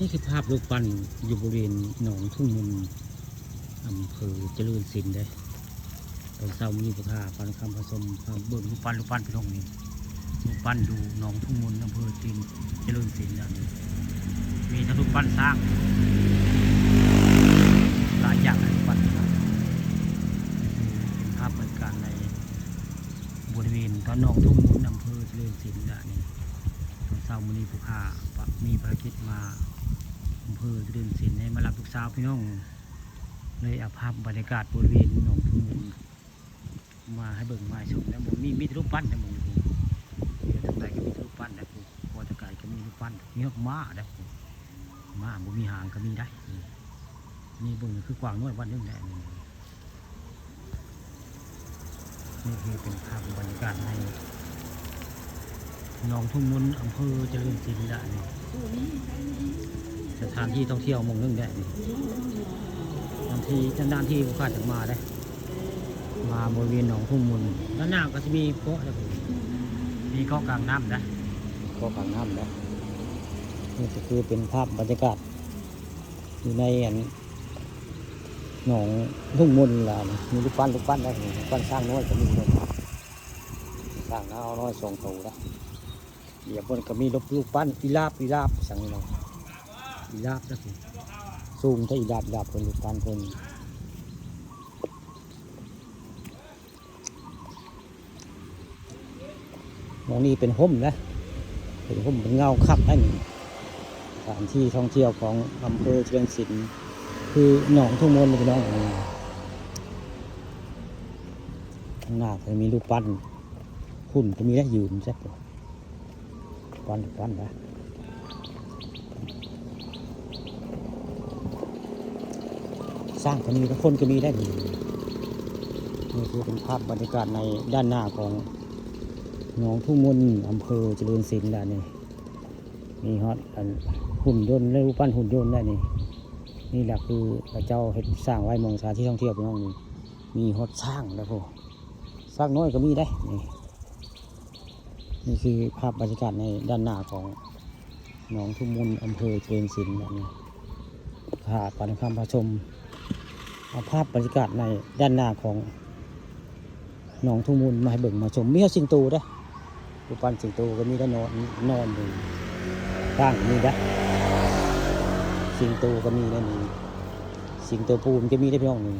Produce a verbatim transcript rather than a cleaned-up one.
นี่คือภาพรูปปั้นอยู่บริเวณหนองทุ่งมน อำเภอเจริญศิลป์เด้ ตอนเช้ามีผู้พาปานคำผสมพาเบิ่งรูปปั้น รูปปั้นพี่น้องนี่ รูปปั้นอยู่หนองทุ่งมน อำเภอเจริญศิลป์นะนี่ มีทั้งรูปปั้นช้าง หลายอย่างเลยรูปปั้นนะนี่คือเป็นภาพบรรยากาศในบริเวณตอนหนองทุ่งมน อำเภอเจริญศิลป์นะนี่ ตอนเช้ามื้อนี้ผู้พามีภารกิจมาอำเภอเจริญศิลป์ให้มารับลูกสาวพี่น้อง เลยเอาภาพบรรยากาศบริเวณหนองทุ่งมนมาให้เบิ่งมาชมนะ บ่มี มีแต่รูปปั้นนะ บ่มีผู้เดี๋ยวทางใดก็มีแต่รูปปั้นนะผู้พอแต่ไกลก็มีรูปปั้น มีฮอกม้านะผู้ม้าบ่มีหางก็มีได้ นี่ นี่เบิ่งคือกวางน้อยบ้านหนึ่งแหละนี่ นี่คือเป็นภาพบรรยากาศในหนองทุ่งมน อำเภอเจริญศิลป์นี่แหละนี่ สถานที่ท่องเที่ยวหม่องหนึ่งแหละนี่ บางทีนานๆที่ผู้พาจะมาได้ มาบริเวณหนองทุ่งมน ด้านหน้าก็จะมีเกาะแล้ว มีเกาะกลางน้ำนะ เกาะกลางน้ำนะ นี่ก็คือเป็นภาพบรรยากาศ อยู่ในอันหนองทุ่งมนล่ะนะ มีรูปปั้น รูปปั้นนะ รูปปั้นช้างน้อยก็มีเลย ช้างน้อยสองตัวนะ เดี๋ยวเพิ่นก็มีรูป รูปปั้นอีลาบ อีลาบสังนี่เนาะ อีลาบนะ สูงเท่าอีลาบ อีลาบเพิ่น รูปปั้นเพิ่น หม่องนี้เป็นฮ่มนะ เป็นฮ่มเป็นเงาคักนะนี่ สถานที่ท่องเที่ยวของอำเภอเจริญศิลป์ คือหนองทุ่งมนพี่น้อง ข้างหน้าก็มีรูปปั้น หุ่นก็มีนะ ยืนซะ ปั้น ปั้นนะ ช้างก็มีนะ คนก็มีได้นี่ นี่คือเป็นภาพบรรยากาศในด้านหน้าของหนองทุ่งมน อำเภอเจริญศิลป์แล้วนี่ มีฮอดอันหุ่นยนต์และรูปปั้นหุ่นยนต์ได้นี่ นี่แหละคือพระเจ้าเฮ็ดสร้างไว้หม่องสถานที่ท่องเที่ยวพี่น้องนี่ มีฮอดช้างแล้วพวก ช้างน้อยก็มีได้นี่ นี่คือภาพบรรยากาศในด้านหน้าของหนองทุ่งมน อำเภอเจริญศิลป์แบบนี้ พาปานคำพาชม เอาภาพบรรยากาศในด้านหน้าของหนองทุ่งมนมาให้เบิ่งมาชม มีฮอดสิงโตเด้อ รูปปั้นสิงโตก็มีได้นอน นอนอยู่ ช้างก็มีได้ สิงโตก็มีได้นี่ สิงโตปูมันก็มีได้พี่น้องนี่